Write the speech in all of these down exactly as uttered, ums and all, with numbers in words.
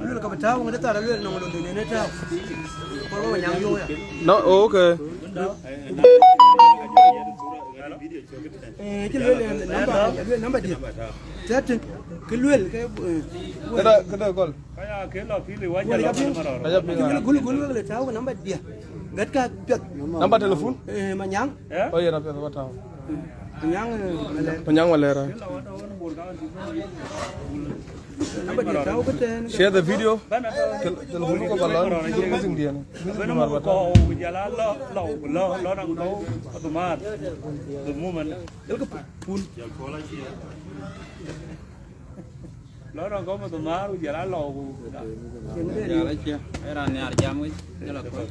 Luel ka bï tääu, ŋadï thar luel nɔŋ London ënë tääu. Kɔn wä Manyaŋ yöö ya. No, oh, okay. Eh, cï luel, eh, namba, luel namba diɛ̈. Thirteen, kë luel, ke, eh, këda, këda gɔl. Wala ka piŋ. Aja piŋ. Cï luel gul, gul, gul, le tääu ke namba diɛ̈. Gät ka piɛth. Namba telephone? Eh, Manyaŋ. Oh, yeah, na piɛth ba tääu. Manyaŋ, eh, Malɛr. Manyaŋ Malɛr, ah. Share the video. Tel-, telephone ko ba lɔ, missing diɛ̈n. Missing diɛ̈n ba tääu. Lɔ nɔŋ kɔm dhumar ku jɔl a lɔ ku. Jɔl a cie, e raan nhiar jam wec, jɔl a kɔc.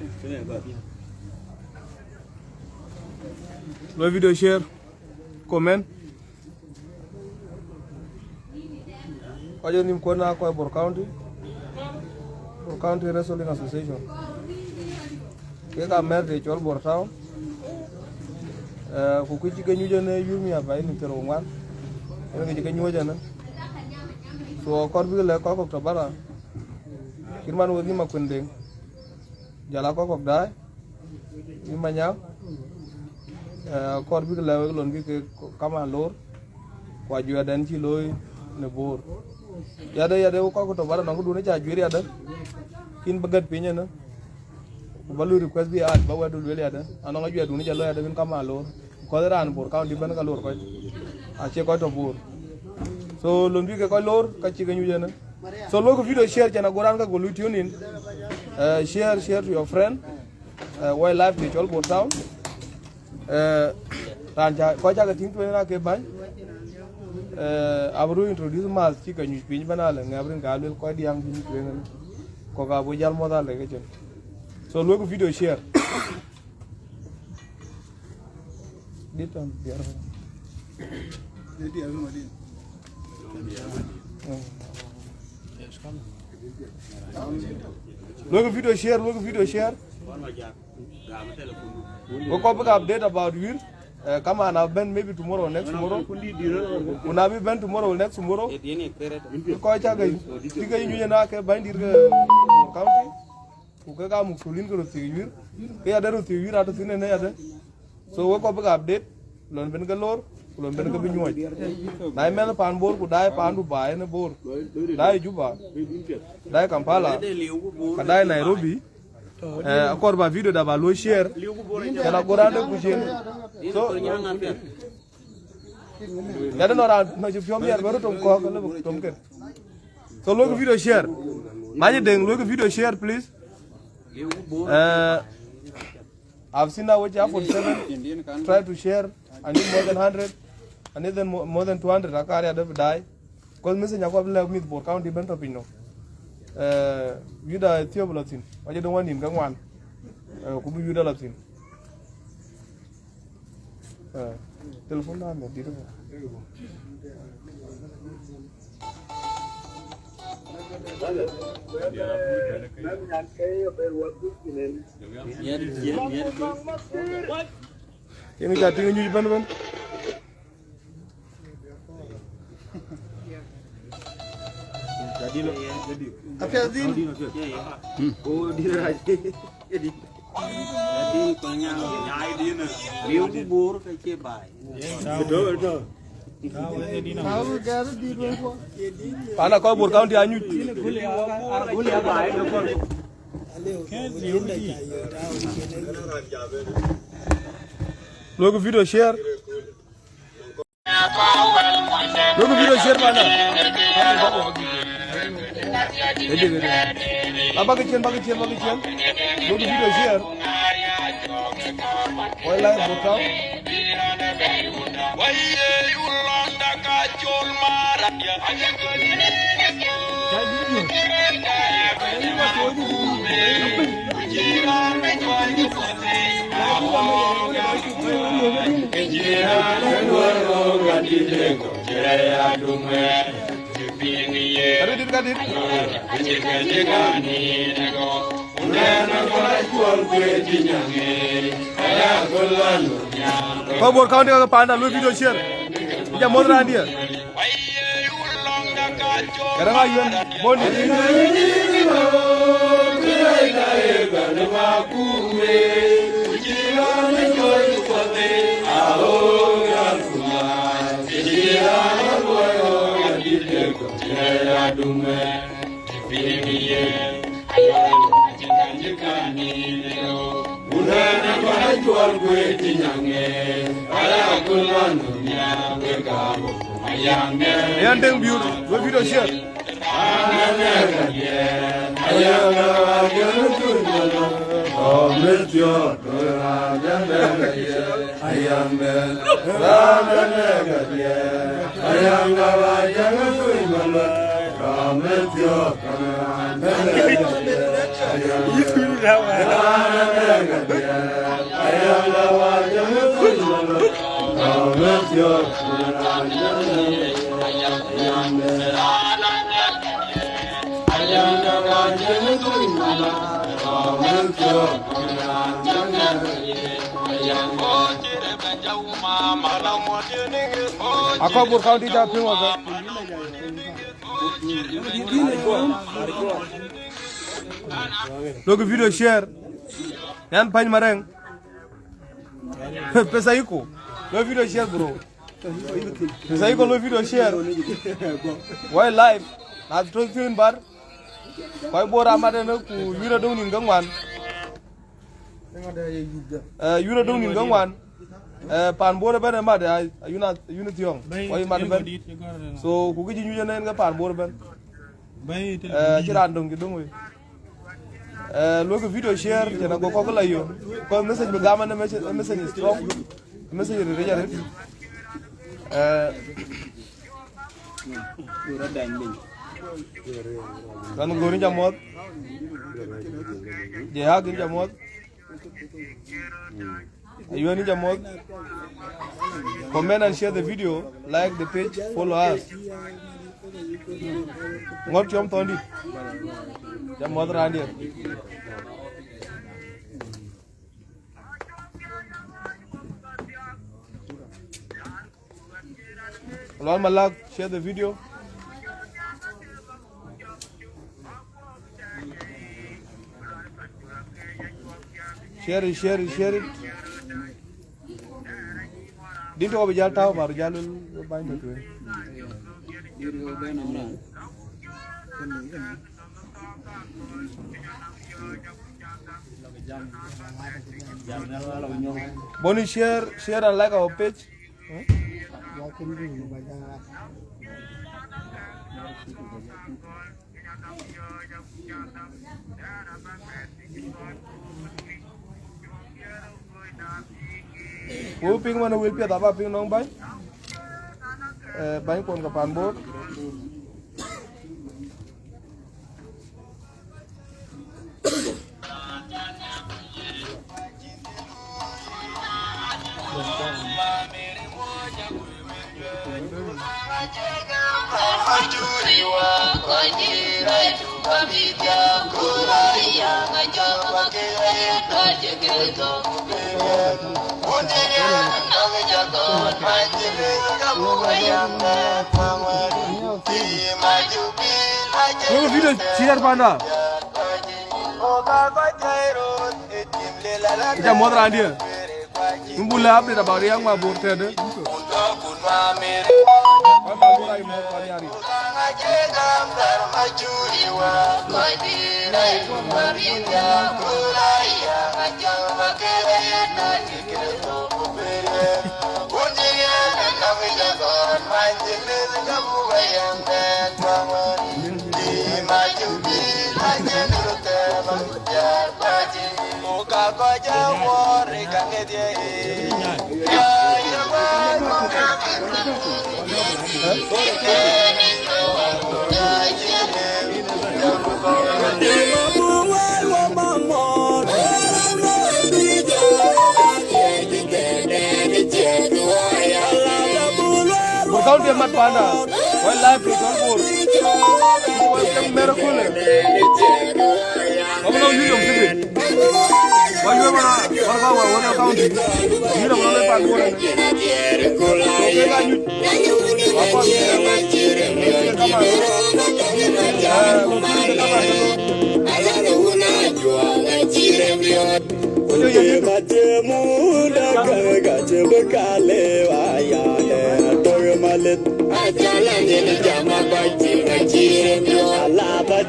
Lɔ video share, comment. Kɔc ë nïm kuɔ̈n aa kɔc Bor County, Bor County Wrestling Association. Kek aa mɛ̈r të cɔl Bor Town. Eh, ku kë cï ke nyuc ënë yur mia baai nïm thiërrou ŋuan. Ënë kë cï ke nyuc ënë. So, akɔɔr bïk lɛ̈k kɔc kɔ̈k tɔ̈ bära. Cït man wek nïm Akuën Deŋ. Jɔl a kɔc kɔ̈k daai. Nïm Manyaŋ. Eh, akɔɔr bïk lɛ̈k wek lon bï ke kamaan loor. Ku ajuɛɛrden cï looi në Bor. Yadë, yadë, wek kɔc kɔ̈k tɔ̈ bära nɔŋ këdun ca juiir yadë. Kïn bï gät piny ënë. Ku ba luɔi request bï aat ba wɛ̈tdu lueel yadë. Anɔŋ ajuɛɛrdun ca looi yadë bïn kamaan loor. Because raan Bor County bɛ̈n ka loor kɔc. Acie kɔc tɔ̈ Bor. So, lon bï ke kɔc loor, ka cï ke nyuc ënë. So, luɔikï video share, cɛn ago raan ka go lui tune in. Eh, share, share to your friend. Eh, wildlife de cɔl Bor Town. Eh, raan ca, kɔc ca ke tïŋ tueŋ ake bäny. Eh, abï röt introduce math cï ke nyuc piny bɛ̈n alë, ŋɛp rin ka luel kɔc diäŋ cï nyuc tueŋ ënë. Kɔ̈k abï jäl muɔ̈th alë ke cin. So, luɔikï video share. Dit an biar. Luɔikï video share, luɔikï video share. Wek kɔc bïk update about wir. Eh, kamaan abï bɛ̈n maybe tomorrow, next tomorrow. Ku na bï bɛ̈n tomorrow, next tomorrow. Kɔc ca ke, cï ke nyuc ënë ake bänydït ke Bor County. Ku kek aa mukthulin ke röt thiëk yuir. Ke yadë röt thiëk yuir atɔ̈ thïn ënë yadë. So wek kɔc bïk update, lon ben ke loor, ku lon ben ke bï nyuɔɔc. Na ye mɛnh paan Bor, ku daai paan Dubai ënë Bor. Daai Juba. Daai Kampala. Ka daai Nairobi. Eh, akɔɔr ba video da ba luɔi share. Cɛn ago raan de ku cin. So, yadë nɔn raan nɔn cï piɔ̈u miɛt bä röt tom kɔ̈k, lë bï tom ken. So, luɔikï video share. Many Deŋ, luɔikï video share, please. Eh, I've seen now which are forty-seven. Try to share. I need more than hundred. I need them mo-, more than two hundred. Akɔɔr yadë bï daai. Because message akɔɔr bï lɛ̈k mïth Bor County bɛ̈n tɔ̈ piny nɔm. Eh, yuda thiɔp lɔ thïn. Wacë döŋ wä nïn ke ŋuan. Eh, ku bï yuda lɔ thïn. Eh, telephone na me dït. Yen ca tïŋ nyuc bɛ̈n bɛ̈n. Apiɛth dhil. Liu ku Bor ka cie baai. Pan akɔc Bor County anyuc. Luɔikï video share. Luɔikï video share, pana. Abakë cien, bakë cien, bakë cien. Luɔikï video share. Wildlife Bor Town. Kadït, kadït. Kɔc Bor County ka panda, luɔi video share. Ija moth raan diɛ̈. Kërë ŋa yuɛn boni. Yan Deŋ Biur, we video share. Akɔbur County ca piŋ waka. Look video share. Yan Pany Mareng. Pesa iko. Lo video share, bro. Pesa iko, lo video share. Why live? Na to tin bar. Kɔc Bor amat ënë ku yurë döŋ nïn ke ŋuan. Eh, yurë döŋ nïn ke ŋuan. Eh, pan Bor ëbɛ̈n ë mat, eh, ayun a-, ayun thiɔ̈ŋ. Kɔc mat ëbɛ̈n. So, ku kë cï nyuc ënë en ke pan Bor ëbɛ̈n. Eh, cï raan döŋ cï döŋ wei. Eh, luɔ̈kë video share, cïn ago kɔ̈k la yök. Kɔc message bï gam ënë message, message is strong. Message rëc arëët. Eh, Kan Gor, yïn ca muɔ̈th. Jehak, yïn ca muɔ̈th. Ayuɛn, yïn ca muɔ̈th. Comment and share the video, like the page, follow us. Ŋɔ̈t Tiɔm Thɔndït. Ca muɔ̈th raandiɛ̈. Lual Malak, share the video. Share it, share it, share it. Din tɔ̈ bï jäl tääu, bär jäl bäny tɔ̈ tueŋ. Boni share, share and like our page. Ku piŋ man wël piɛth aba piŋ nɔŋ bäny. Eh, bäny kuɔn ke pan Bor. Look video share panda. Ita muɔ̈th raandiɛ̈. Yïn buk lɛ̈k update about Riɛk Mabor tëde. Kɔc Mabor ayï muɔ̈th kɔc Riɛk. Bor County mat panda. Wildlife to Bor. Welcome, miracle. Kamu nau yuyom sigi. Wa yuyom mana, wa ka wa, wa county. Yuyom mana le pan Bor. Okay, ka yu. Wa pa. Come on.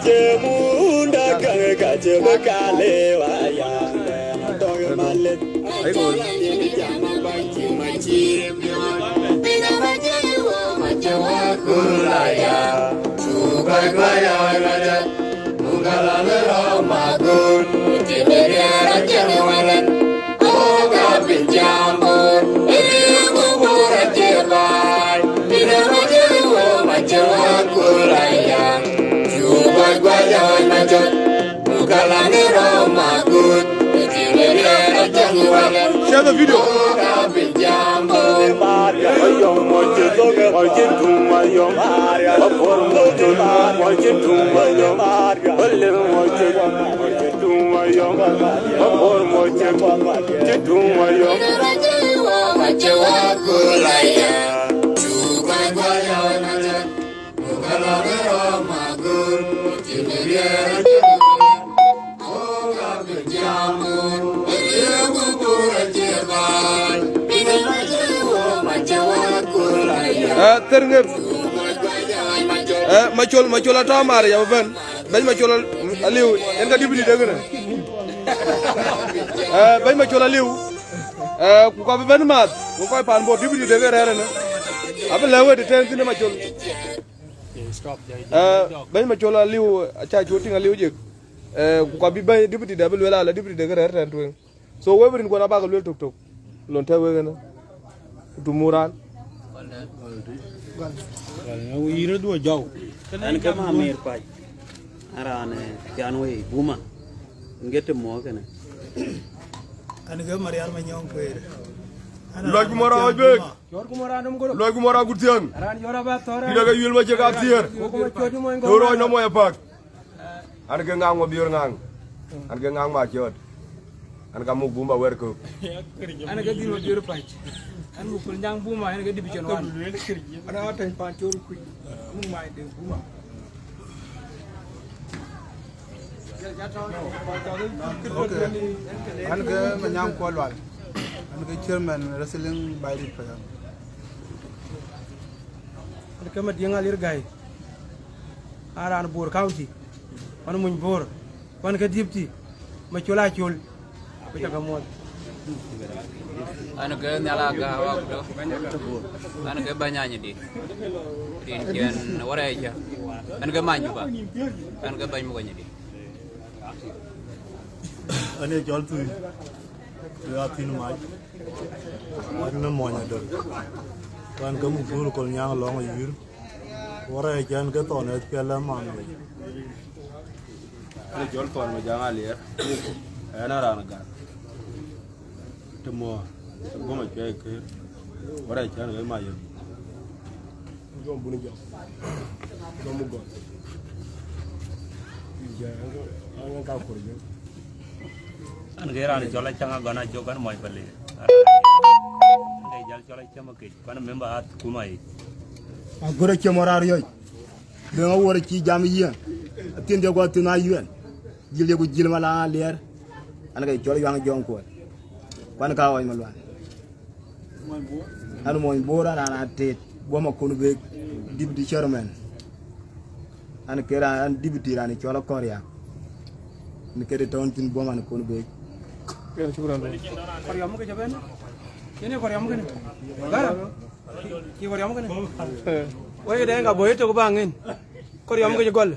Cï munda käŋ ka cï bï ka lewa ya, tɔ̈ malet. Ai, go. Share the video. Eh, thërŋer. Eh, Macol, Macol atɔ̈ Maaric abï bɛ̈n. Bɛ̈ny Macol aliu, en ka deputy de kënë. Eh, bɛ̈ny Macol aliu. Eh, ku ka bï bɛ̈n maath, ku kɔc paan Bor deputy de kë rɛ̈ɛ̈r ënë. Abï lɛ̈k wët tɛ̈n thïn Macol. Eh, bɛ̈ny Macol aliu, aca cu tïŋ aliu jek. Eh, ku ka bï bɛ̈ny deputy de abï lueel ala deputy de kë rɛ̈ɛ̈r tɛ̈n tueŋ. So wek bï rinkuɔn abäk lueel tök tök. Lon tɛ̈ wek ënë. Ku tu muran. Yïn rɔt duö jɔu. Ɛn ke Mamer Pac. An raan, eh, Thian Wei, Buma. Ŋet të mɔ̈ɔ̈k kënë. An ke Marial Manyɔŋ Kueer. Luɔc ku mɔ̈r awɔc bek. Luɔc ku mɔ̈r agut thiäŋ. Pïïr ke yuel macek athiëër. Ke rɔɔc nɔm mɔc apak. An ke Ŋaŋ Mabiöör Ŋaŋ. An ke Ŋaŋ Macɔɔt. An ka muk Buma wɛ̈r kök. An ke dhil Mabiöör Pac. An muk Kolnyaŋ Buma, an ke division one. An atɛ̈ny Pancol Kuc. Muk Mac de Buma. Okay. An ke Manyaŋ Kuɔl Lual. An ke chairman wrestling Baidit Payam. An ke Madiŋ Alir Gai. An raan Bor County. Wan muny Bor. Wan ke deputy. Macol Acol. Ku ca ke muɔ̈th. An ke Nhial Agäär Wakudo. An ke bɛ̈ny Anyidi. Rin ciɛn Warɛɛcä. An ke many Juba. An ke bɛ̈ny muk Anyidi. An ee cɔl Thuc. Thuc Athin Mac. An ee mony Adöl. An ke muk Bor Kolnyaŋ Lɔŋ Ayïr. Warɛɛcä an ke thɔn ë piɛl ë man. An ee cɔl Thɔn Majaŋ Aliɛɛr. An ee raan Gäär. Të mɔ̈ɔ̈r, të gɔ̈m acuɛɛi këër. Warɛɛcä an ke Mayom. Gɔ̈m bun jɔk. Gɔ̈m gɔ̈m. An ke raan cɔl Acaŋ Agɔn Ajök an mɔc Pale. An ke jal cɔl Acäm Akec. Kuan member at kuma yic. Agör Acäm Orar Yɔc. Deŋ Awuɔr cï jam yiɛn. Athiën diɛ̈ ku athiën a yuɛn. Jil diɛ̈ ku jil Malan Aliɛɛr. An ke cɔl Yuaŋ Jɔŋ Kuɔl. Kuan ka ɣɔc Malual. An mony Bor an raan atet. Guɔm Akon Bek. Deputy chairman. An ke raan, an deputy raan cɔl Akɔriak. Ni kede tɔn thïn Bor man Akon Bek. Kɔriɔm ke cï bɛ̈n. Yɛn ee Kɔriɔm kënë. Gara. Cï Kɔriɔm kënë. Wek de ka bɔ̈ yetök baŋ en. Kɔriɔm ke cï gɔl.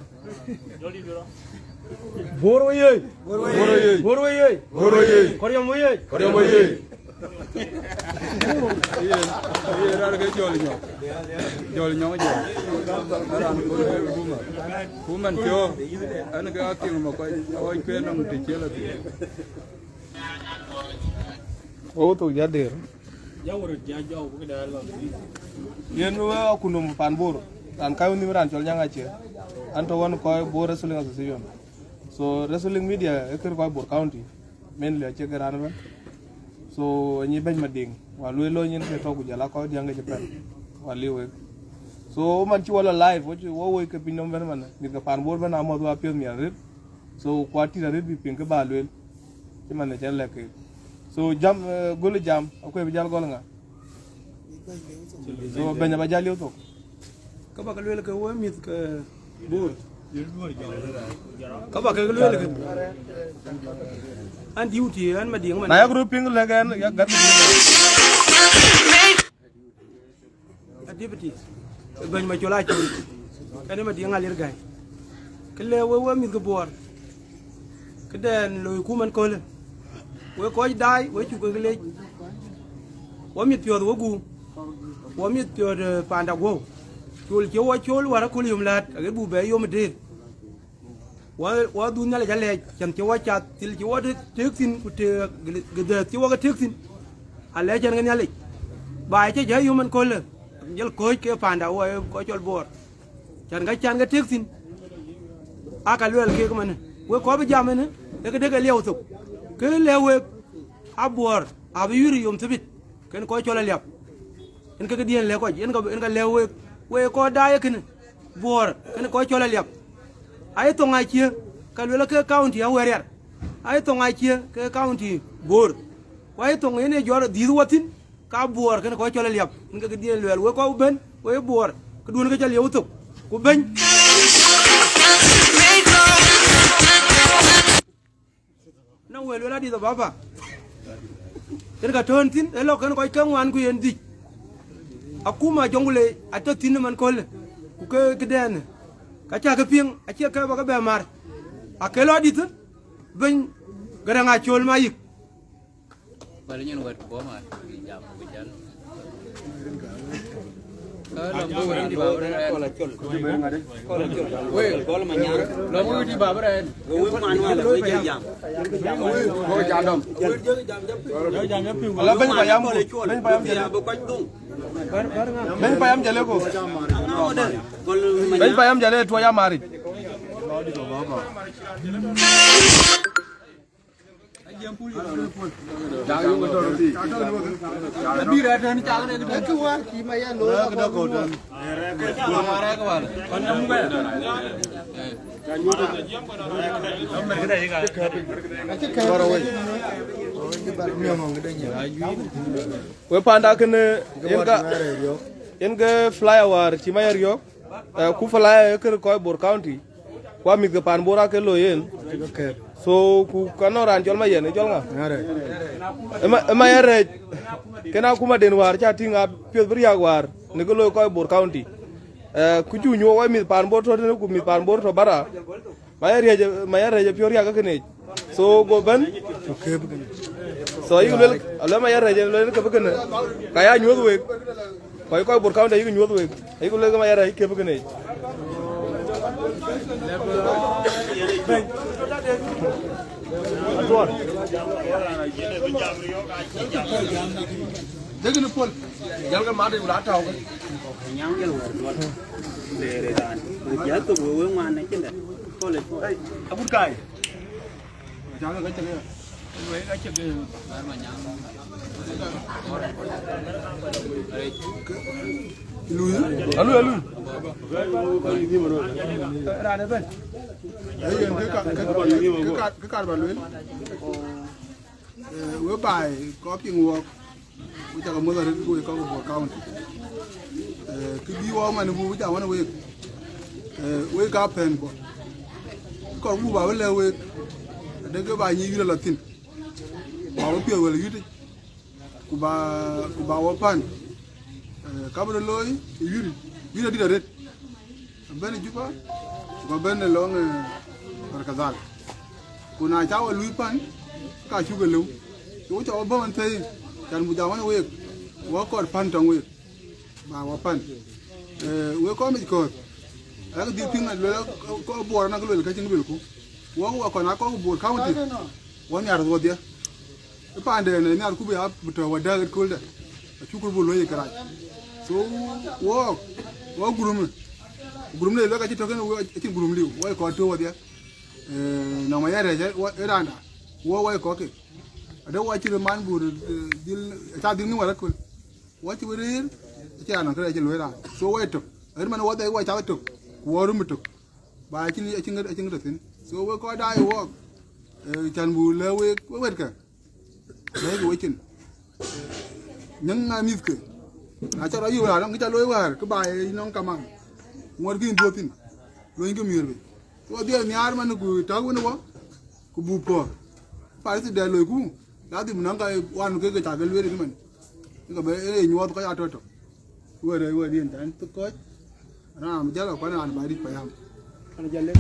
Bor we ye. Bor we ye. Bor we ye. Bor we ye. Kɔriɔm we ye. Kɔriɔm we ye. Yen, yen raan ke Jɔl Nyɔŋ. Jɔl Nyɔŋ jɔl. Raan Akon Bek Buma. Ku man piɔ̈u, an ke Athieŋ Makuac, awɔc kueer nɔm të ciël Athieŋ. Wo thok ja der. Yen we akutnhom pan Bor. Raan kaŋ nhïïm raan cɔl Nyaŋ Acie. An tɔ̈ ɣɔn kɔc Bor Wrestling Association. So wrestling media ee kër kɔc Bor County. Mainly acie ke raan ëbɛ̈n. So anyi bɛ̈ny Madiŋ, wa lueel lony yen ke tɔ̈ ku jɔl a kɔc diäŋ ke cï pɛ̈l, wa liu wek. So man cï wɔ lɔ live, wɔ cï wɔ woi ke piny nɔm ëbɛ̈n man, mïth ke pan Bor ëbɛ̈n amɔ̈th wa piɔ̈th miɛt arëët. So ku atït arëët bï piŋ kë ba lueel. Cï man ë cɛn lɛ̈k keek. So jam, eh, gölë jam, akuëc bï jäl gɔl ŋa? So bɛ̈ny aba jäl liu thok. Ka ba ke lueel ke wɔ mïth ke Bor. Ka ba ke lueel kë. An duty, an Madiŋ man. Na yak röt piŋ lɛ̈k ɛn, yak gät. A deputy, bɛ̈ny Macol Acol, ɛn ë Madiŋ Alier Gäi. Kë le we, we mïth ke Bor, këdɛn loi ku man köölë. We kɔc daai, we cuk ke leec. Wa mïth piɔ̈ɔ̈th we guum, wa mïth piɔ̈ɔ̈th, eh, panda guɔ̈u. Col cï wa col wär aköl yom läät, aɣet buk bɛ yom ë dëër. Wa, wa dhuk Nhialic alɛɛc, cän cï wa cath, thil cï wa tëk thïn, ku tëk gëdhɛ̈th cï wa ke tëk thïn. Alɛɛc cän ke Nhialic. Baai cï jai yom ɛn köölë, jɔl kɔ̈ɔ̈c ke panda, wa ë kɔc cɔl Bor. Cän ka cän ke tëk thïn. Aa ka luɛɛl keek ëmënë. Wek kɔc bï jam ënë, ee këdë ke liɛu thok. Kë lɛ̈k wek, a Bor, abï yïr yom thibit. Kën kɔc cɔl aliap. Yen ke këdiën lɛ̈k kɔc, yen ka, yen ka lɛ̈k wek, wek kɔc daai ee kënë. Bor, kën kɔc cɔl aliap. Ayï thoŋ acie, ka luel ke county Awerial. Ayï thoŋ acie, ke county Bor. Ku ayï thoŋ yen ee jɔt dhiëth wɔ thïn, ka Bor, kën kɔc cɔl aliap. Yen ke këdiën luɛɛl, wek kɔc bɛ̈n, wek Bor, këduön ke cä liɛu thok. Ku bɛ̈ny. Na wël wël Addis Ababa. Kën ka tɔ̈ɔ̈n thïn, ë lɔ kën kɔc ke ŋuan ku yen dhïc. Akuma Jonglei atɔ̈ thïn ëmën köölë, ku ke këdɛn, ka cä ke piŋ, acie ke ba ke bɛ mar. Ake lɔ dït thïn, bɛ̈ny Garaŋ Acol Mayik. Wala nyin wet ku boma, jam ku jal. Ka lɔ bu wet di babur en. Wei, lɔ bu wet di babur en. Wei, man wala, wei, jal jam. Wei, ko jal dom. Ala bɛ̈ny payam ku, bɛ̈ny payam jale. Ya, bu kɔc dum. Bɛ̈ny payam jale ku. Bɛ̈ny payam jale tuɔ ya maric. We panda kënë, yen ka, yen ke flyer wäär cï Mayar yök. Eh, ku flyer ë kër kɔc Bor County, ku amïth ke pan Bor ake loi yen. So, ku ka nɔŋ raan cɔl Mayɛn, ë cɔl ŋa? Ë Ma-, ë Mayɛn Rɛɛc, kën akuma den wäär cä tïŋ a piɔ̈th bï riääk wäär, në kë loi kɔc Bor County. Eh, ku cu nyuɔɔk wai mïth pan Bor tɔ̈ tënë, ku mïth pan Bor tɔ̈ bara. Mayɛn Rɛɛc, Mayɛn Rɛɛc ë piɔ̈u riääk ë kënëc. So, go bɛ̈n. So, ayï luel, alë Mayɛn Rɛɛc, luel ke bï kënë. Ka ya nyuɔ̈th wek. Kɔc, kɔc Bor County ayï nyuɔ̈th wek. Ayï luel ke Mayɛn Rɛɛc ke bï kënë. Dek ni pol. Jal ke mat, wala tau ke. Nyam jal wer duɔl. Lere ran. Jal to we we ŋuan ne kinda. Kole. Hey, agut kai. Jal ke cek ya. We ka cek. Lui. Alu, alu. Ran ben. Hey, ke ka, ke ka, ke ka ba lui. Eh, we baai, kɔc piŋ wɔk, we cakë muɔ̈th arëët, we kɔc ke Bor County. Eh, kë bï wɔk man bu, we cak wan week. Eh, we ka pɛ̈n bɔ̈. Kɔc bu ba we lɛ̈k week, adek ke ba nyic yït alɔ thïn. Ba we piɔ̈ɔ̈th wël yït, ku ba, ku ba we pan. Eh, ka bï rɔt looi, yït, yït adït arëët. Abɛ̈n ë Juba, ku abɛ̈n ë lɔŋ, eh, Barkadhal. Ku na cä we luui pan, ka cuk e lëu. Ku cä we bɔ̈ ɣɔn thëi, can bu jam ɣɔn week, wä kɔɔr pan tɔŋ week, ba wä pan. Eh, wek kɔc mic kɔ̈ɔ̈th, ɣɛk dhil piŋ aluel, kɔc Buɔɔr anɔŋ kë luel ka cïn kë luelku. Wä wä kɔn aa kɔc Buɔɔr County, wä nhiar dhuɔ̈ɔ̈dhiɛ. Ë paanden ë nhiar ku bï a bï tɔ̈u wadäk ë kööldä, acuk röt bï luɔ̈i ye kërac. So, wɔ, wɔ gurum, gurum de luɛk acï tɔ̈ kënë, wɔ acïn gurum liu, wɔ ye kɔc tɔ̈u wadhiɛ. Eh, nɔŋ Mayɛn Rɛɛc, wɔ ë raanda, wɔ, wɔ ye kɔc ke. Adë wɔ acï röt man bur, eh, dhil, aca dhil ŋic wal aköl. Wɔ acï we rëër, acï raan nɔŋ kërac acï luɔ̈i raan. So, wɔ ye tök. Ɣɛn man wɔ dhɛk wɔ cath tök, ku wɔ rum ë tök. Ba acïn, acïn ŋät, acïn ŋät thïn. So, wek kɔc daai wɔɔk, eh, can bu lɛ̈k wek, wek wɛ̈tkë. Lɛ̈k wek cin. Nyäŋ ŋa mïthkë. Na cä rɔ yï wäär, ŋic ca looi wäär, kë ba ye nɔŋ kaman. Ŋuɔ̈t kïn dhuɔ̈k thïn. Luɔ̈ny kë miëër bei. Wo dhiël nhiaar man ku tɔ̈u wën wɔ, ku buk puɔ̈r. Path dɛ loiku, ladhim nɔŋ ka wan ke ke cak ke lueel ëmën. Ke bɛ ë nyuɔɔth kɔc atɔ̈ tɔ̈. Wërë wëë diën tɛ̈n thï kɔc. Raan jäl akuan raan ba dït payam. An jale,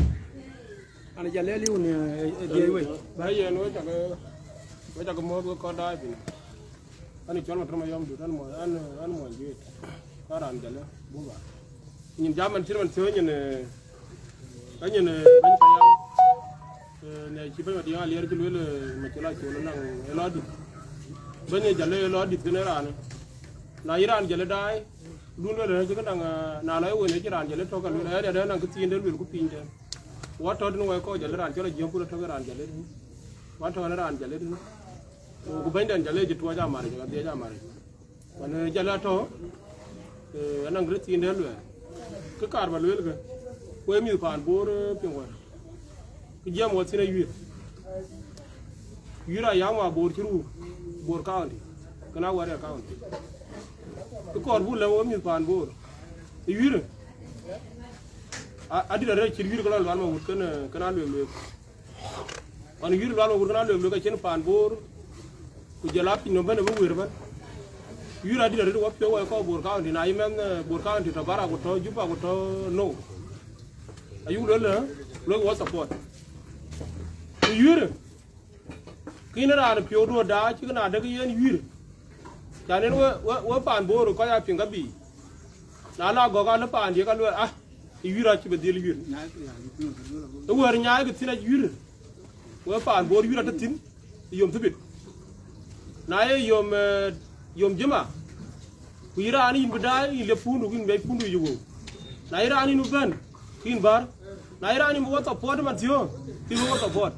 an jale liu ni, eh, eh, dhiëc wei. Ba yen we cak, we cak mɔɔth we kɔc daai piny. An cɔl ma tɔ̈ ma yɔm dut, an mɔ, an, an mɔ juet. Ka raan jale, buba. Nyin jam man cït man thiöö nyin, eh, ka nyin, eh, bɛ̈ny payam. Eh, ne cï bɛ̈ny Madiŋ Aliɛr cï lueel, eh, ma cï la col naŋ ë lɔ dït. Bɛ̈ny ë jale ë lɔ dït kënë raan. Na yï raan jale daai, dun lueel ë cï kënaŋ, eh, na lɔ ë wen ë cï raan jale tɔ̈ ka lueel, eh, dɛ dɛ naŋ kë thiin dɛ lueel ku piny dɛ. Wa tɔ̈ tënë wɛ̈i kɔ̈k jale raan cɔl a jiëŋ ku la tɔ̈ ke raan jale tënë. Wa tɔ̈ në raan jale tënë. Ku bɛ̈ny dɛn jale cï tuɔɔc amaric, ka dhiëc amaric. Wan, eh, jal atɔ̈, eh, anaŋ rëër thiin dɛ̈ luɛɛl. Kë kaar ba lueel kë, ku ee mïth paan Bor, eh, piŋ wär. Kë jiɛɛm wä thïn ayuir. Yuir ayam wa Bor cï ruu, Bor County, kën Awerial County. Kë kɔɔr bu lɛ̈k wä mïth paan Bor. Yuir, a, adït arëët cït yuir ke lɔ lual ma wut kën, eh, kën alueek lueek. Ɣɔn yuir lual wä wur kën alueek lueek acïn paan Bor, ku jɔl a piny nɔm bɛ̈n ë bï wëër ëbɛ̈n. Yuir adït arëët wä piɔ̈u wä ë kɔc Bor County, na yï mɛnh, eh, Bor County tɔ̈ Barak ku tɔ̈ Juba ku tɔ̈ North. Ayuk lueel, eh, lueel wä support. Ku yuir, kën raan piɔ̈u duɔ̈t da cï kën adek yen yuir. Can en we, we, we paan Bor kɔc a piŋ ka bï. Na la gɔ̈k alë paan diëk alueel, ah, yuir acï bï dhil yuir. Ë wɛ̈ɛ̈r nyaai ke thïn ayuir. We paan Bor yuir atɔ̈ thïn, yom thibit. Na ye yom, eh, yom jëma, ku yï raan yïn bï daai, yïn liep pundu, yïn bɛ̈c pundu yic wëu. Na yï raan yïn bï bɛ̈n, ke yïn bär. Na yï raan yïn bï wä support man thiöö, ke yïn bï wä support.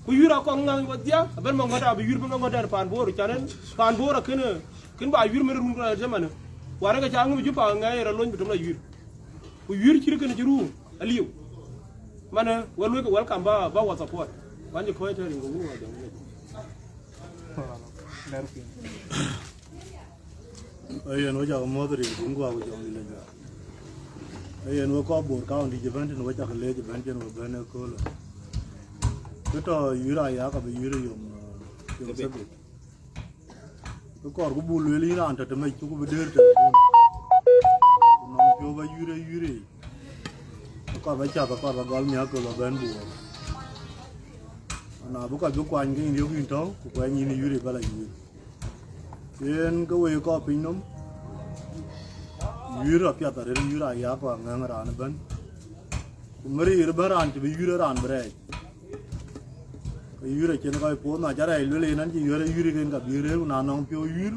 Ku yuir akɔŋ ŋäŋ wä dhia, abɛ̈n ma ŋɔ̈t abï yuir bï ma ŋɔ̈t ɛn paan Bor, can en paan Bor akën, kën ba yuir mën run kën ë jëmanë. Warë ke ca ŋum jupa ŋɛɛi rɔ lony bï tɔm la yuir. Ku yuir cït kënë cï ruu aliu. Manë, we luöikë welcome ba, ba wa support. Wan cï kɔc tɛ̈ rin ke wun wa jɔŋ. Ayen we cak muɔ̈th rin kun guak ku jɔŋ lil ajua. Ayen we kɔc Bor County cï bɛ̈n tën we cak leec bɛ̈n cïn we bɛ̈n ëköölë. Kë tɔ̈ yuir aya ka bï yuir yom, uh, yom Sabit. Kë kɔɔr ku buk lueel yïn raan tɔ̈ tëmec cuk bï dëër tëmec. Ku nɔŋ piɔ̈u ba yuir ë yuir yic. Kë kɔɔr ba cath, kë kɔɔr ba gɔl miäk ke ba bɛ̈n buk. Na bï kɔc bï kuany ke yïn yök yïn tɔ̈u, ku kuany yïn yuir yic ba la yuir. Yen ke wëi kɔc piny nɔm, yuir apiath arëët, yuir aya ku aŋɛ̈ŋ raan ëbɛ̈n. Ku mïrïïr ëbɛ̈n raan cï bï yuir ë raan bï rɛɛc. Ke yuir acïn kɔc puɔ̈th, na cä rɛɛc lueel yen an cï yuir, yuir ken ka bï rëër, ku na nɔŋ piɔ̈u yuir,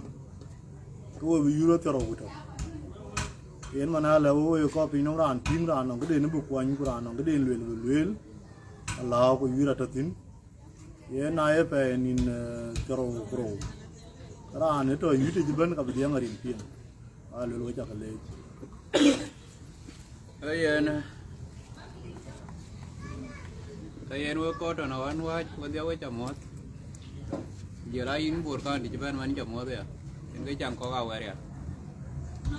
ke we bï yuir wethiɔrou ku tök. Yen man alɛ we wëi kɔc piny nɔm, raan tïŋ raan nɔŋ këden bï kuany, ku raan nɔŋ këden lueel bï lueel, alääu ku yuir atɔ̈ thïn. Yen na ye pɛɛi nïn, eh, thiɔrou ku rou, raan ë tɔ̈ yuir tëc ëbɛ̈n ka bï dhiɛŋ arin piŋ. Aa luel we cak leec. Ee yen, ee yen we kɔc tɔ̈ në ɣän wääc, wedhia we ca muɔ̈th. Jɔl a yïn Bor County cï bɛ̈n man ca muɔ̈th ya. Yen ke caŋ kɔ̈k Awerial.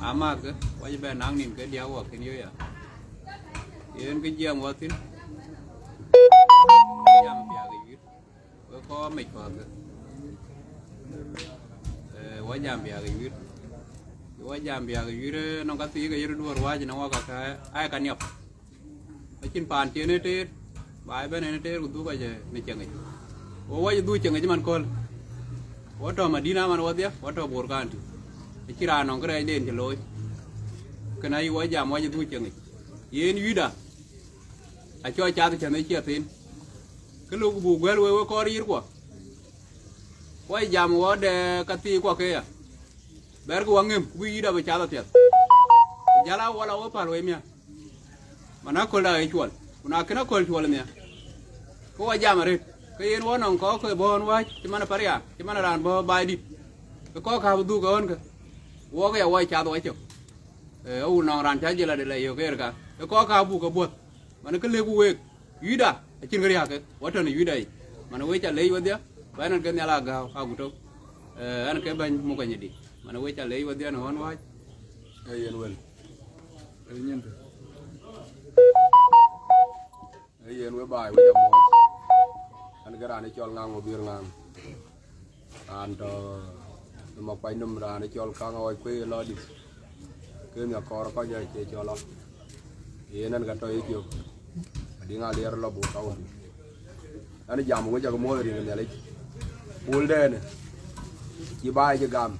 Amäthkë, wa cï bɛ̈n naŋ nïn ke diäk wɔ kën yök ya. Yen ke jiɛɛm wɔ thïn. Jam biäk ë yuir. We kɔc mec kɔ̈th ke. Eh, wa jam biäk ë yuir. Wa jam biäk ë yuir, eh, nɔŋ ka thii ke yïr duɔ̈ɔ̈r wääc në wak ka, ai ka niɔp. Acïn paan cïn ë teer, ba ëbɛ̈n en ë teer ku dhuk acï në cieŋic. Wo wa cï dhuk cieŋic man kööl. Wa tɔ̈ Madina man wadhia, wa tɔ̈ Bor County. Acïn raan nɔŋ kërɛɛcden cï looi. Kën ayï wa jam wa cï dhuk cieŋic. Yen yuirda. Acɔl cath cän ë ciɛth en. Kë lok buk guɛ̈l wek, wek kɔɔr yïr kuɔ. Kuɔc jam wɔ de ka thii kuɔ ke ya. Bɛ̈ɛ̈rkï waŋ ŋëm, ku bï yïda bï cath apiɛth. Jäl a wal a we päl wei miäk. Man aköl da ë cuɔl, ku na kën aköl cuɔl nhial. Ke wa jam arëët, ke yen wɔ nɔŋ kɔ̈k ke bɔ̈ ɣän wääc, cï man ë Pariak, cï man ë raan bɔ̈ baai dït. Ke kɔ̈k ka bï dhuk ë ɣönkë. Wɔk ya wɔ cath wɔ cök. Ee, awun nɔŋ raan cä jël adï la yök ɣer ka. Ke kɔ̈k ka buk ke buɔ̈th. Man kë lëkku week, yuida, acïn kë riääk ke, wa tɔ̈ në yuida yic. Man we ca leec wedhia, ba ɣɛn ke Nhial a gääu, a guto. Ee, ɣɛn ke bɛ̈ny muk anyïdï. Man we ca leec wedhia në ɣän wääc. Ee yen wël. Ee nyin tö. Ee yen. Yen we baai, we jam mɔ̈ɔ̈th. An, ke raan ë cɔl Ŋaŋ Mabiör Ŋaŋ. Raan tɔ̈ ë Makuac nɔm, raan ë cɔl Kaŋ Awɔc Kuei ë Lɔɔdït. Ke nhiäk kɔɔr kɔc ë cie cɔl ɔ. Yen an, ka tɔ̈ ë Ethiopia. Adiŋ Aliɛr lɔ Bor County. An, jam wec akë muɔ̈th rin ke Nhialic. Pol dɛn, cï baai cï gam.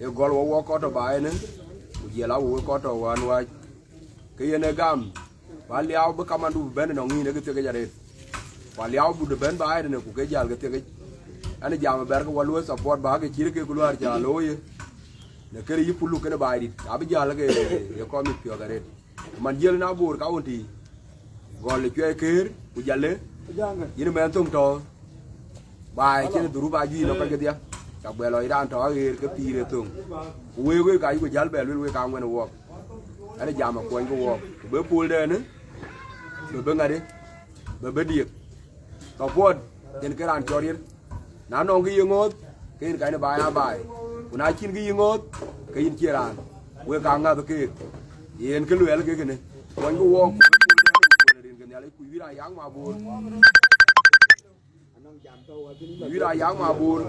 Ë gɔl wɔ wɔ kɔt tɔ̈ baai ënë, ku jiɛl a wɔ wek kɔt tɔ̈ wään wääc. Ke yen ë gam, ba liaau bï kamandu bï bɛ̈n ënɔŋ yïn ë ke thiekic arëët. Ku aliaau bï bɛ̈n baai ënë ku ke jäl ke thiekic. An, jam bɛ̈r ke wɔ luɔi support ba ke cït ke ku luäär cä looi. Në kërë yï puluk kënë baai dït, abï jäl ke ye kɔn mit piɔ̈ɔ̈th arëët. Man jiël na Bor County, gɔl ë cuɛi këër, ku jale, yïn mɛn thoŋ tɔ̈, baai cïn dhurup a juëc nɔm kɔc kedhia, ca guɛl lɔ raan tɔ̈ aɣeer ke pïïr ë thoŋ. Ku week, week ayï ku jäl bɛ luel week aŋuɛn ë wɔɔk. Ɛn jam akuɔny ke wɔɔk, ku be pol dɛn, be be ŋadï, be be diëk. Support, yen ke raan cɔl riɛl. Na nɔŋ kë yï ŋɔ̈ɔ̈th, ke yïn kany baai aa baai. Ku na cïn kë yï ŋɔ̈ɔ̈th, ke yïn cie raan. Wek ka ŋäth keek. Yen kë luɛɛl ke kënë. Kuɔny ke wɔɔk, ku rin ke Nhialic, ku wïïr aa yak ma Bor. Wïïr aa yak ma Bor.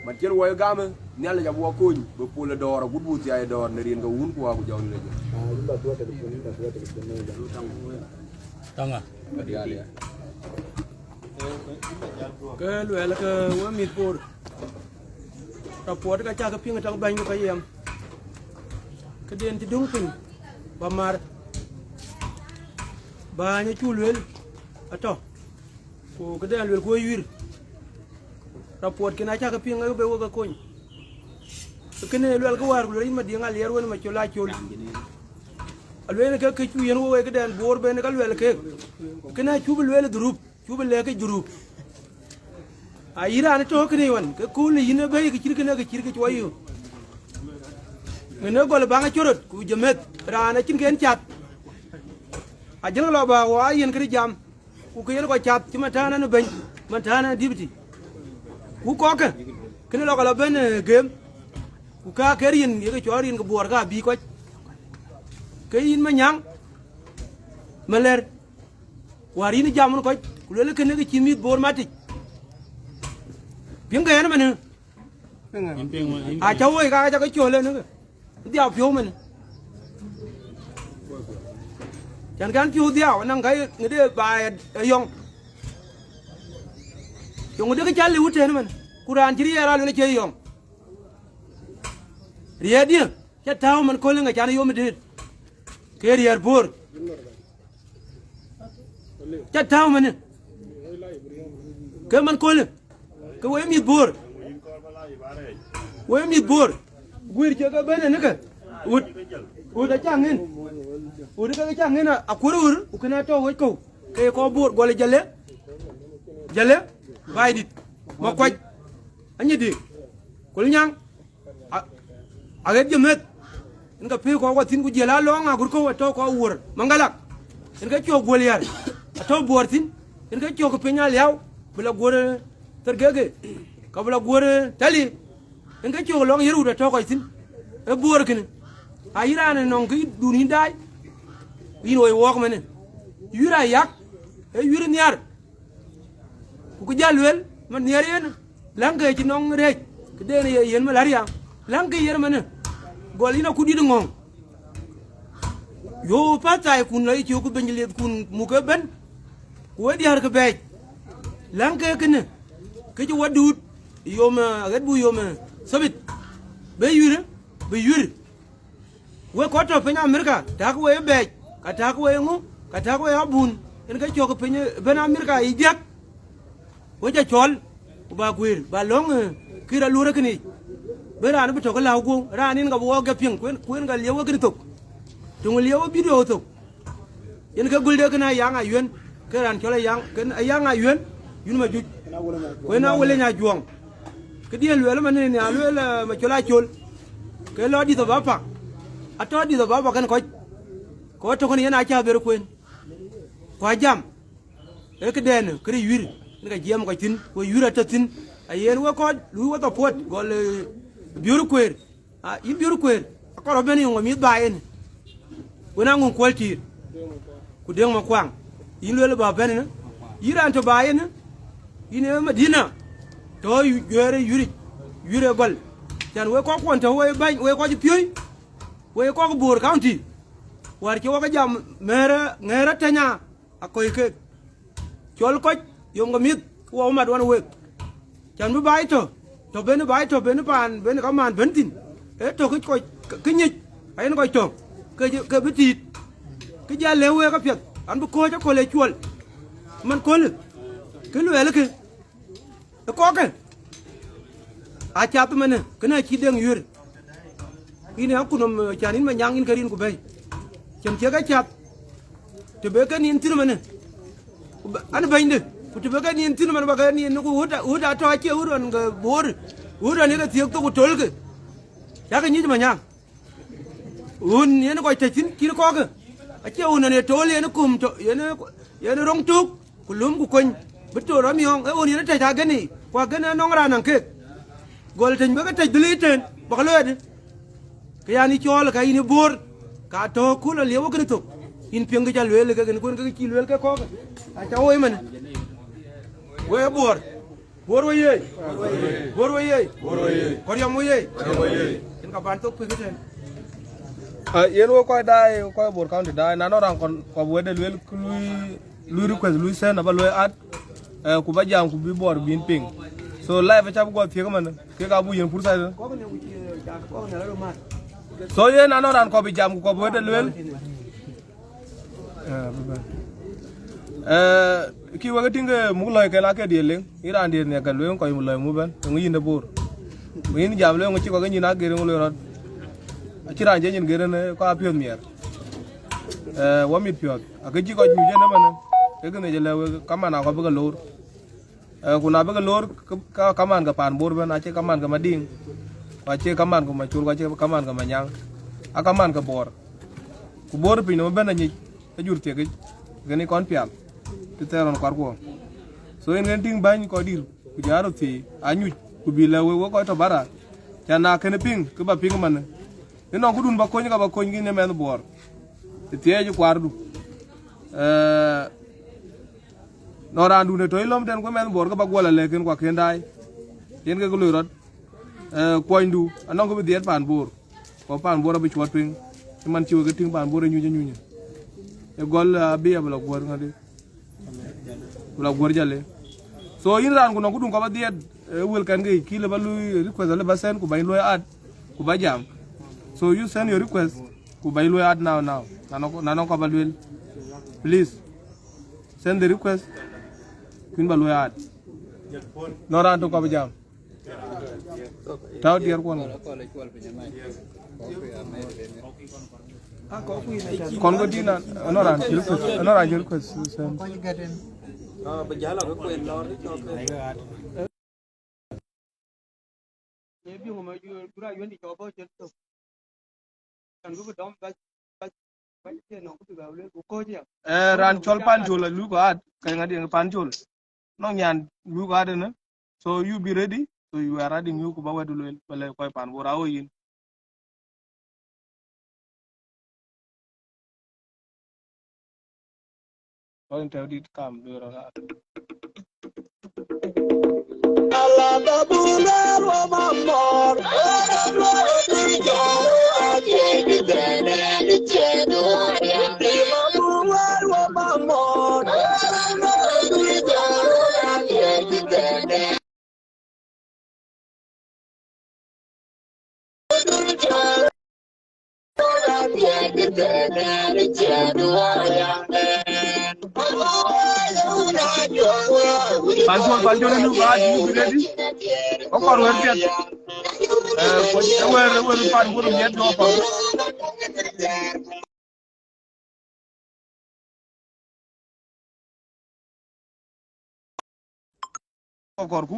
Man cïn wɔ ye gamë, Nhialic abï wɔ kony, bï pol ë dɔ̈ɔ̈r, agut bï thiai ë dɔ̈ɔ̈r në rin ke wun ku wä ku jɔŋ lec. Tɔŋ a. Ke luɛɛl ke we mïth Bor, rɔt puɔt ka cä ke piŋ tɔŋ bäny ke yem. Këden cï döŋ piny, ba mar. Bäny acuk lueel, atɔ̈. Ku këden lueel ku we yuir. Rɔt puɔt kën acä ke piŋ, ke be wek ke kony. Kënë luɛɛl ke wäär ku lueel yïn Madiŋ Aliɛr wën Macol Acol. Alueel ke kë cu yen wek këden Bor ben ka luɛɛl keek. Kënë acuk bï lueel dhurup. Cuk bï lɛ̈k ke jurup. Ayï raan ë tɔ̈ kënë ɣɔn, ke kööl ë yïn ë bɛ̈i, ke cït kënë, ke cït ke cuɔ yï. Ŋën ë gɔl baŋ ë cï röt, ku jɔ meth, raan acïn kën cath. Ajël lɔ bä wɔ aa yen këdï jam, ku ke yen kɔc cath, cï man tään ɛn ë bɛ̈ny, man tään ɛn ë deputy. Ku kɔ̈kkë, kënë lɔ ka lɔ bɛ̈n, eh, gem. Ku ka ke riɛn, ye ke cɔl riɛn ke Buɔɔr ka abï kɔc. Ke yïn Manyaŋ, Malɛr. Wäär yïn jam wën kɔc, ku luel kënë ke cï mïth Bor matic. Piŋkë yen ëmënë. Acä woi ka, acä ke cöl ënë ke. Dhiau piɔ̈u mënë. Cän kɛn piɔ̈u dhiau, ënɔŋ ka ŋëde baai ë yɔŋ. Yöŋ de ke cä liu tën ëmën. Ku raan cï riɛɛr aluel acie yɔŋ. Riɛɛrdië, cä tääu man köl ë ŋa can yom dëët. Ke riɛɛr Bor. Cä tääu mënë. Ke man köl, ke we mïth Bor. We mïth Bor. Guir cï ke bɛ̈n ënë ke. Wut. Wut acä ŋën. Wut ke cä ŋën a, akuër ɣör, ku kënë atɔ̈ wec kɔ̈u. Ke kɔc Bor gɔl jale. Jale. Baai dït. Makuac. Anyïdï. Kul nyaŋ. A, aɣet jɔ meth. Yen ke pïïr kɔ̈k wathïn ku jiël alɔŋ agut kɔ̈u atɔ̈ kɔc wuɔ̈r. Maŋgalak. Yen ke cɔk guöl yär. Atɔ̈ Buɔɔr thïn. Yen ke cɔk piny aliau. Bï la guöt, eh, Thergege. Ka bï la guöt, eh, Tali. Yen ke cɔk lɔŋ yërut atɔ̈ kɔc thïn. Ë Buɔɔr kënë. Ayï raan ë nɔŋ kë dun yïn daai. Yïn woi wɔɔk mënë. Yuïr ayak. Ë yuïr nhiar. Ku kë jäl lueel, man nhiɛɛr yen, läŋkë cï nɔŋ rɛɛc, këden ye yen malaria, läŋkë yen manë, gɔl yïn akut dït ŋɔ̈ŋ. Yo, pathai kun lɔ yï cök bɛ̈ny lieth kun muk ëbɛ̈n, ku we diäär ke bɛɛc, läŋkë kënë, kë cï wä duut, yom, eh, aɣet bu yom, eh, thabit, bï yuïr, bï yuïr. Wek kɔc tɔ̈ piny Amerika, tak we bɛɛc, ka tak we ŋu, ka tak we abun, yen ke cɔk piny ëbɛ̈n Amerika yic diäk. We jɔ cɔl, ku ba guëër, ba lɔ̈ŋ, eh, kïr aluɔ̈r ë kënë yic. Bï raan bï tɔ̈ ke läu guöŋ, raan yen ka bï wɔɔk jɔ piŋ, ku yen, ku yen ka lieu ë kënë thok. Töŋ lieu ë video thok. Yen ke gölde kënë Ayaŋ Ayuën, ke raan cɔl Ayaŋ, kën Ayaŋ Ayuën, yun Majuc. Ku yen Awël ë Nyajuɔŋ. Këdiën lueel ëmënë, yen ya lueel, eh, Macol Acol. Ke lɔ Addis Ababa. Atɔ̈ Addis Ababa kën kɔc. Kɔc tök kën yen acä ber kueen. Ku ajam. Ee këdɛn, këde yuïr. Yen ka jiɛɛm kɔc thïn, ku yuïr atɔ̈ thïn. Ayen wek kɔc, luui wek support, gɔl, eh, biöör kueer. A, yï biöör kueer, akɔɔr bɛ̈n yöŋ mïth baai ënë. Wën aŋuŋ kuɔl tiir, ku Deŋ Makuaŋ. Yïn lueel ba bɛ̈n ënë, yïn raan tɔ̈ ba yen, yïn ë Madina, tɔ̈ yu-, guiëër ë yuric, yuric ë gɔl. Can wek kɔc kuɔn tɔ̈ wek bäny, wek kɔc piööc, wek kɔc Bor County. Wäär cï wek jam mɛ̈ɛ̈r, ŋɛ̈ɛ̈r atɛ̈ny aa, akɔc keek. Cɔl kɔc, yom ke mïth, ku wɔ mat wan wek. Can bï baai tɔ̈, tɔ̈ ben baai tɔ̈ ben paan, ben kamaan ben thïn. Ee tɔ̈ kë kɔc, kë nyic, ayen kɔc tɔ̈, ke, ke bï tiit. Kë jal lëu wek apiɛth, an bï kɔ̈ɔ̈c aköl ë cuɔl. Man köölë, kë luɛɛlë kë, ë kɔckë. Acath ëmënë, kënë acï deŋ yuëër. Yïn ë akutnhom, can yïn Manyaŋ yïn ke rin ku bɛ̈i. Cïn ciëk acath. Të be ke nin thïn ëmënë, ku bä-, an bɛ̈nyde, ku të be ke nin thïn ëmënë, bä ke nin ku wut, wut atɔ̈ acie wut ɣɔn ke Bor, wut ɣɔn ye ke thiëëk thok ku tölkë. Cakë nyic Manyaŋ. Wun yen kɔc tɔ̈ thïn cïn kɔckë. Acie wun ɣɔn ye tol yen kum tɔ̈, yen, yen roŋ tök, ku lum ku kony. Bï tol rɔt miɔɔŋ, ee wun yen tɛc agënë, ku agënë anɔŋ raan naŋ keek. Gɔl tëny bï ke tɛc dhil ëtën, bä ke looi adï? Ke yan ë cɔɔl, ka yïn ë Bor, ka tɔ̈ kul aliëu kënë thok. Yïn piɛŋ kë ca lueel, ke kën kuën ke cï lueel ke kɔckë. Aca woi ëmënë. Wek Bor. Bor we ye. Bor we ye. Bor we ye. Kɔriɔm we ye. Kɔriɔm we ye. Yïn ka ban thok pïk ëtën. Ah, yen wek kɔc daai, kɔc Bor County daai, na nɔŋ raan kɔn kɔp wɛ̈tde lueel, kë lui, lui request, lui send, aba luɔi add, eh, ku ba jam, ku bï Bor bïn piŋ. So live acä bï guɔ thiëk ëmënë, kek abuk yiɛ̈n pursa ëtën. So yen anɔŋ raan kɔp bï jam, ku kɔp wɛ̈tde lueel. Eh, bï bɛ̈n. Eh, kï wek tïŋ ke muk lɔi kɛn ake diël leŋ, yïn raan diël nhiɛk ke lueŋ kɔc muk lɔi muk bɛ̈n, eeŋö yïn de Bor? Ku yïn jam lueŋ cï kɔc ke nyïn ager eeŋö loi rɔt? Acïn raan cï nyin ger ënë kɔc apiɔ̈th miɛɛr. Eh, wɔ mit piɔ̈ɔ̈th, akë cï kɔc nyuc ënë ëmënë, ke kënë cï lɛ̈k wek, kaman akɔ̈p bï ke loor. Eh, ku na bï ke loor, ke, ka, kaman ke paan Bor ëbɛ̈n, acie kaman ke Madiŋ, ku acie kaman ke Macol, ku acie kaman ke Manyaŋ, a kaman ke Bor. Ku Bor pinynhom ëbɛ̈n anyic, ajur thiekic, kën ë kɔn pial, të thɛɛr ɣɔn kuarkuɔ. So yen kën tïŋ bäny kɔc dïr, ku jɔ röt thii, anyuc, ku bï lɛ̈k wek, wek kɔc tɔ̈ bara, ca na kën piŋ, ke ba piŋ ëmënë. Ënɔŋ këdun ba kony, ka ba kony kïn ë mɛnh Bor, ë thiëëc ë kuardu. Eh, nɔŋ raandun ë tɔ̈ ë lɔ̈m tɛ̈n, ku mɛnh Bor ke ba guɔ lɔ lɛ̈k kën, ku akën daai, yen ke ke loi rɔt. Eh, kuɔnydu, anɔŋ kë bï dhiɛɛt paan Bor, ku paan Bor abï cuɔt tueŋ, cï man cï wek ke tïŋ paan Bor ë nyuc anyunyë. Ë gɔl, eh, abï abï lɔ guɔ̈r ŋadï, ku lɔ guɔ̈r jale. So yïn raan ku nɔŋ këdun kɔp adhiɛɛt, eh, wël kɛn ke kï lë ba lui request, alë ba send, ku ba yïn luɔi add, ku ba jam. So you send your request, ku ba yïn luɔi add now, now. Na nɔŋ, na nɔŋ kɔp aluel. Please, send the request, ku yïn ba luɔi add. Nɔŋ raan tök kɔp jam. Tau diɛɛr kuɔn. Kɔn ke dïn an, anɔŋ raan cï request, anɔŋ raan cï request, send. Eh, raan cɔl Pancol, a luku add, ka ŋadï Pancol. Nɔŋ nyan luku add ënë. So you be ready. So you are adding you, ku ba wɛ̈tdu lueel, ba lɛ̈k kɔc paan Bor, awo yïn. Kɔc tɛ̈ dït kam lueel rɔt. Pancol, Pancol, you guys, you be ready? Of course, we're ready. Eh, where, where, Pancol, you get your phone. Kɔrku.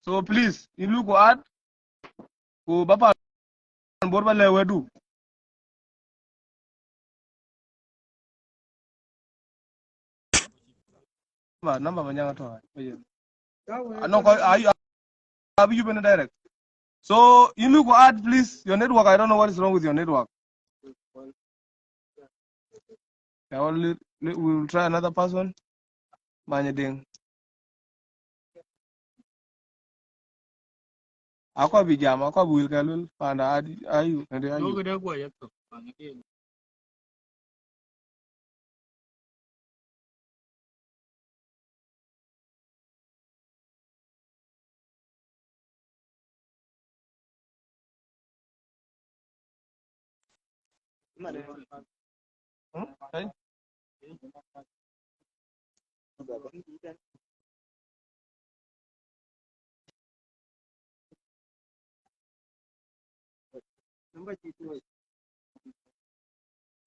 So please, yïn luku add, ku ba paan Bor ba lɛ̈k wɛ̈tdu. Ba number ba nyaŋ atɔ̈. Anɔŋ kɔc, ayu, abï yup ënë direct. So yïn luku add, please. Your network, I don't know what is wrong with your network. I will, we will try another person. Many thing. Akɔɔr bï jam, akɔɔr bï wël kë luel, panda adi, ayu, këde ayu. Duɔ̈kkë dë guɔ yeth thok, panda adi. Hmm? Hey?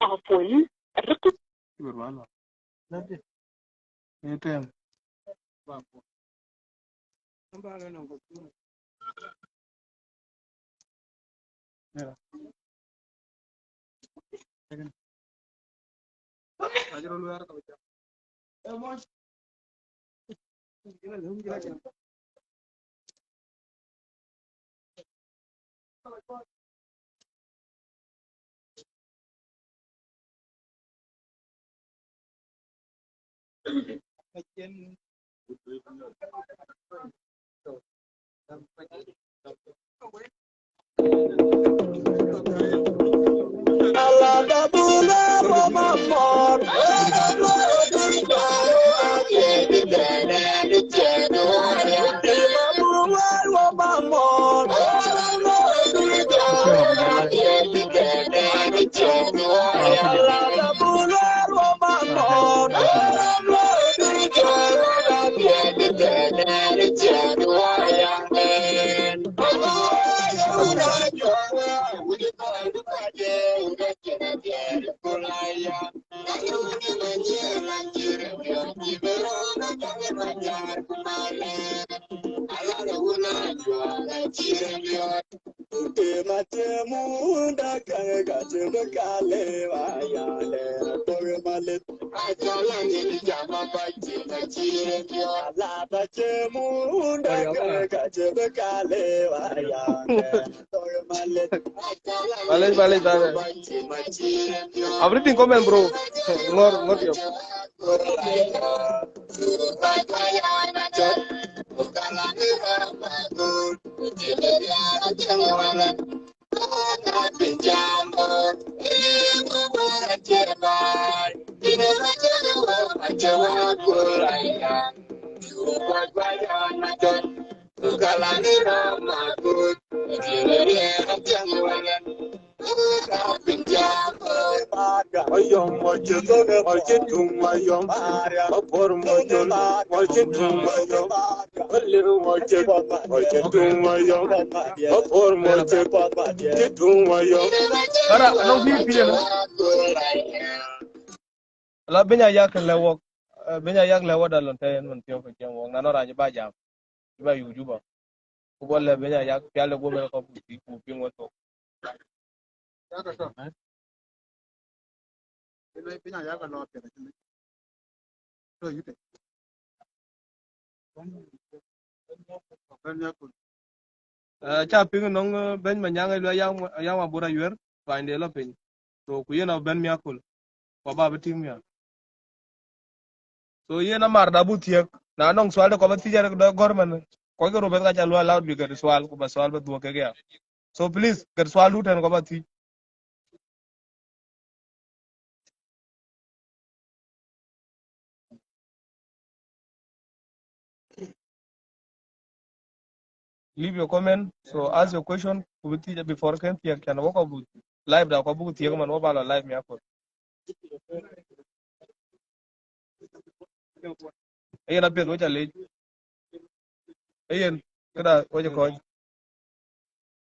Apple. Good one. Anytime. Yeah. Malej, malej, malej. I'm reading comment, bro. Ngor, ngor yo. Ara, anɔŋ pïïr pïïr ënë. La bïny ayak lɛ wɔk, eh, bïny ayak lɛ wɔk da lon tɛ̈ yen man thiɔ̈k ke cieŋ wɔk, na nɔŋ raan cï ba jam, cï ba yuk Juba. Ku bɔ̈ lɛ bïny ayak pial ë guɔ̈p ë kɔ̈k ku piŋ wek thok. Eh, ca piŋ nɔŋ, eh, bɛ̈ny Manyaŋ ë luel Ayaŋ, Ayaŋ Mabur Ayuer, tuanyde lɔ piny. So, ku yen abɛ̈n miäkul, ku aba bï tïŋ miäk. So, yen amar da buk thiëk, na nɔŋ sual de kɔ̈k ba thiëc arëk dɔ gɔ̈r man, kɔc ke rubeth ka ca luɔi allowed bï gɛ̈t sual, ku ba sual ba dhuɔ̈k kek ya. So, please, gɛ̈t sual du tɛ̈n kɔ̈k ba thiëc. Leave your comment. So ask your question. Ku bï thiëc before kën thiëk can wok abuk live da ku abuk thiëk man wok ba lɔ live miäkul. Yen apiɛth wek ca leec. Yen këda wek kɔc.